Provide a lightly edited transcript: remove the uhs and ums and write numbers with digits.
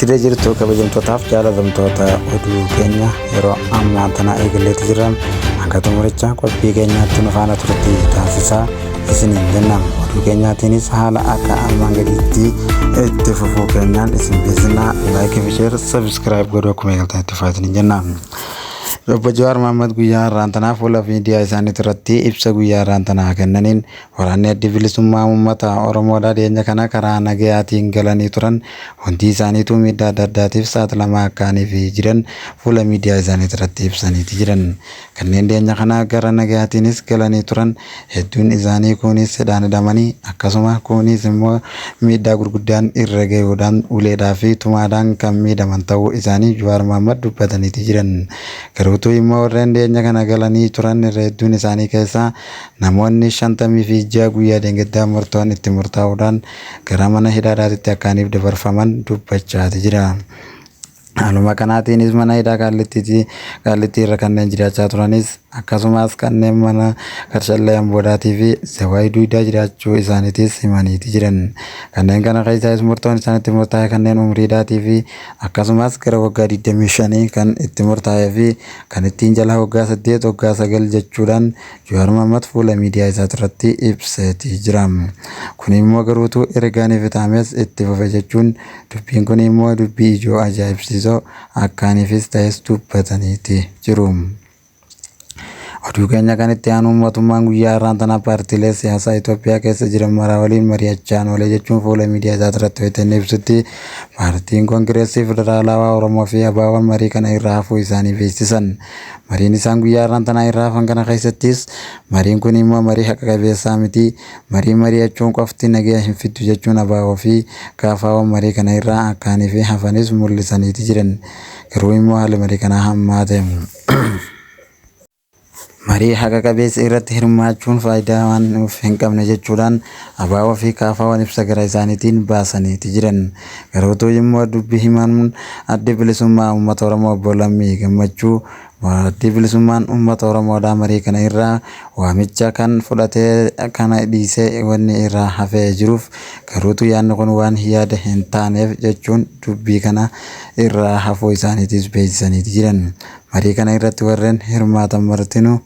Siree jirtu kabajamtootaaf jaalatamtoota oduu keenya yeroo ammaa tana eegalleetu jirra. Hanga xumuricha qophii keenyaatti nu faana turtii taasisaa isiniin jenna. Oduu keenyaatiinis haala akka armaan gadiitti itti fufuu keenyaan isin beeksisna. Laayikii fi sheer sabiskiraayib godhuu akkuma eegaltan itti fufaa isiniin jenna. Obbo Jawaar Mahaammad guyyaa har'aan tanaa fuula miidiyaa isaanii irratti ibsa guyyaa har'aan tanaa kennaniin waraanni addi bilisummaa uummata Oromoodhaa dhiyeenya kana karaa nagayaatiin galanii turan hundi isaaniituu miidhaa adda addaatiif saaxilamaa akkaanii fi jiran fuula miidiyaa isaanii irratti ibsaniiti jiran. Kanneen dhiyeenya kana gara nagayaatiinis galanii turan hedduun isaanii kuunis hidhaan hidhamanii akkasuma kuunis immoo miidhaa gurguddaan irra gahuudhaan uleedhaa fi tumaadhaan kan miidhaman ta'uu isaanii Jawaar Mahaammad dubbataniiti jiran. Garuutuu immoo warreen dhiyeenya kana galanii turan irra hedduun isaanii keessaa namoonni 56 guyyaa deengaddaa murtoon itti murtaa'uudhaan gara mana hidhaadhaatitti akkaaniif dabarfaman dubbachaati jira. Haaluma kanaatiinis mana hidhaa Qaallittii irra kanneen jiraachaa turanis akkasumas kanneen mana Karshallee Amboodhaatii fi Zawaay Duudaa jiraachuu isaaniitis himaniiti jiran. Kanneen kana keessaas murtoon isaanitti murtaa'e kanneen umriidhaatii fi akkasumas gara waggaa 25 kan itti murtaa'ee fi kan ittiin jala waggaa 8 waggaa 9 jechuudhaan Jawaar Mahaammad fuula miidiyaa isaati irratti ibseeti jira. Kun immoo garuutu ergaaniif itaames itti fufe jechuun dubbiin kun immoo dubbii ijoo ajaa'ibsiisoo akkaaniifis ta'es dubbataniiti jiru. Oduu keenya kan itti aanu mootummaan guyyaa har'aan tana paartiilee siyaasaa Itoophiyaa keessa jiran maraa waliin mari'achaa oolee jechuun fuula miidiyaa isaa irratti wayita ibsutti paartiin Koongireesii Federaalawaa Oromoo fi ABO'n marii kana irraa hafuu isaanii beeksisan. Mariin isaan guyyaa har'aan tana irraa hafan kana keessattis mariin kun immoo marii haqa qabeessaa miti. Marii mari'achuun qofti nagaya hin fiddu jechuun ABO fi KFO'n marii kana irraa akkaanii fi hafanis mul'isaniiti jiran. Garuu immoo haalli marii kanaa hammaate. Marii haqa qabeessa irratti hirmaachuun faayidaa waan nuuf hin qabne jechuudhaan ABO fi KFO'n ibsa gara isaaniitiin baasaniiti jiran. Garuutuu immoo dubbi himaan addi bilisummaa uummata Oromoo obbo Lammii Gammachuu addi bilisummaan uummata Oromoodhaa marii kana irraa waamicha kan fudhatee kana dhiisee wanni irraa hafee jiruuf garuutu yaadni kun waan yaada hin taaneef jechuun dubbii kana irraa hafuu isaaniitis beeksisaniiti jiran. Marii kana irratti warreen hirmaatan martinuu.